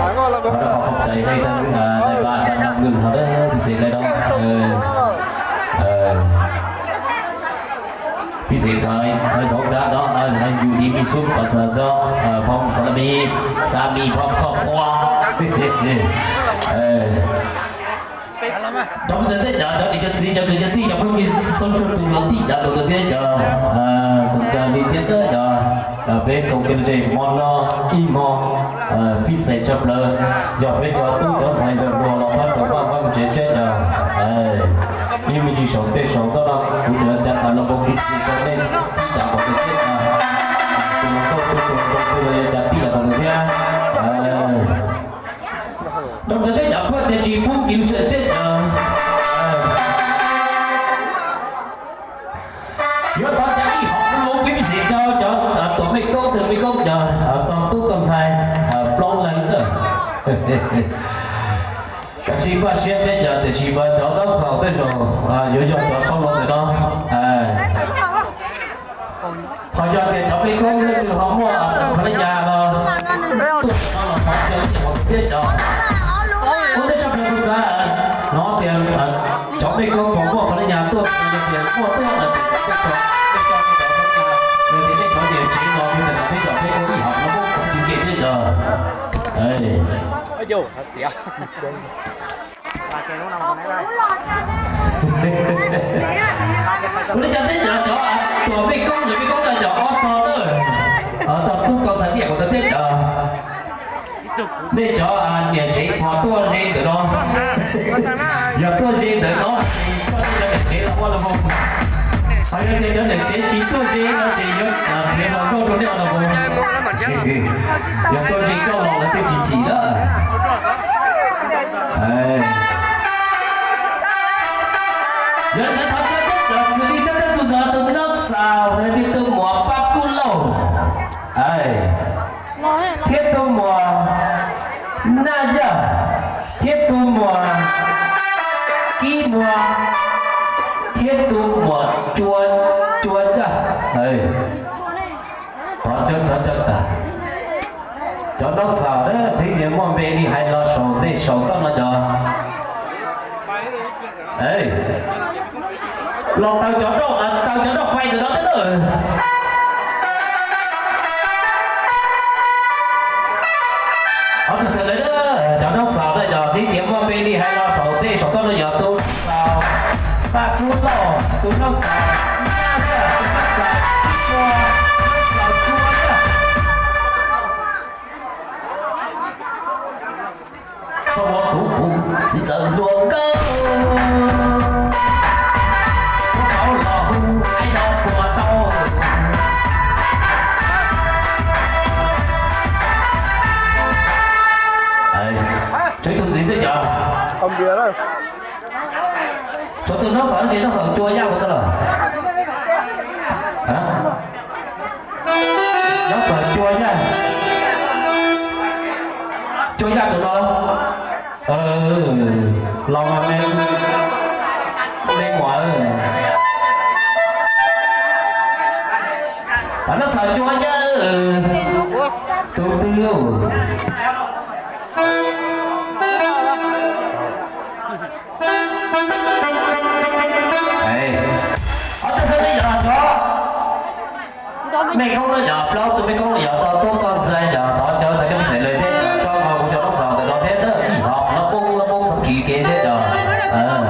Qhov no qhov khom cai hej tag, nais vas nais vas nws qhov dab pis xes nais dab, pis xes nais, nais xov dab no, nais yus di mi xub pom xav no, phom xav la mi, xav mi phom khom khua. Cov phooj ywg tej cov niam cov txiv cov kwv cov tij cov phooj ywg txhua txhua tus los tij cov tus thiab cov txom nyem li thiab cov, peb koom kev lom zem hmo no ib hmo pib xeem tshaj plaws, yog peb cov tub cov ntxhais lawm luag los txhob rau paj pab kuv tsev thiab cov. Ib me ntsis saum tej saum toj no kuv tseem cas los npau tij tsis tau nej tib cas kom tus thiab, tus los tau tus tus los tau tus los yog cas tij los kom tus thiab. Rau cov tej cov phuaj tias tsis pub kiv lub sij hawm tej cov, yuav thov caw ib hom lub pib xim rau cov tuam mej koob twg mej koob cov tau tub tau ntxhais plaub leeg na. Kav tsij npaj siab thiab cov, tiam sis mas cov dab xaus tej zaum yuav yog cov sau los ntawm no. Ho yog tias cov mej koob leej twg ho muaj pha laj nyas los tuaj no los thov caw ib hom thiab cov. Ua ntej tshaj plaws kuv xav hnov tias cov mej koob puas muaj pha laj nyas tuaj, yog tias muaj tuaj no ces peb cov, peb cov, yog tias nej cov niam tsev no li ntawm no peb cov peb ua ib hom no muab txov tsis ke thiab cov. Ua li cas tej cov, cov tuam mej koob, cov mej koob no cov ob tog na, tog tub tau ntxhais tiaj kuv tau tiaj cov. Nej cov niam tsev puas tuaj ze ntawm no? Yog tuaj ze ntawm no, coj nej cov niam tsev los ua los mus. Ho yog tias cov niam tsev tsis tuaj ze no ces yuav nrhiav hluas nkauj rau nej ua los mus. Yog tuaj ze coj los lawv thiaj tsis chim na. Yog li ntawd thov caw peb cov xws li thawj thawj tus no tus Naj Xaus thiab tus muam Paj Kub Lauj, thiab tus muam Naj Yaj, thiab tus muam Kib Muas, thiab tus muam Cua, Cua Caj. Thov caw, thov caw cov Naj Xaus thiab tias muaj npe li hais los saum tej saum toj no cov. Los taws cov nroj, taws cov nroj fais ntawm no thiab na. Ob tug xav lawv cov Naj Xaus na yog tib tias muaj npe li hais los saum tej saum toj no yog tus Naj Xaus Paj Kub Lauj, tus Naj Xaus Naj Yaj, tus Naj Xaus Cua, Naj Xaus Cua na. Txhob muab kuv, kuv txiv txawv hluas nkauj, muab tau los hu aib no puas tau. Tshuav tus Nab Xaws ces Nab Xaws cua yaj puas tau lawm? Nab Xaws cua yaj, cua yaj tus no. Los mas me, me muam. Nab Xaws cua yaj, tus twg? Ob txhiab xwb yog cov mej koob no yog plaub tus mej koob no yog tau tuaj koj ntxais yog thov cov txais cov pej xeem lawm thiab tso nkaus kuv cov Nab Xaws ntawm no thiab na, ib hom no poob no poob txog kiv kev thiab yog.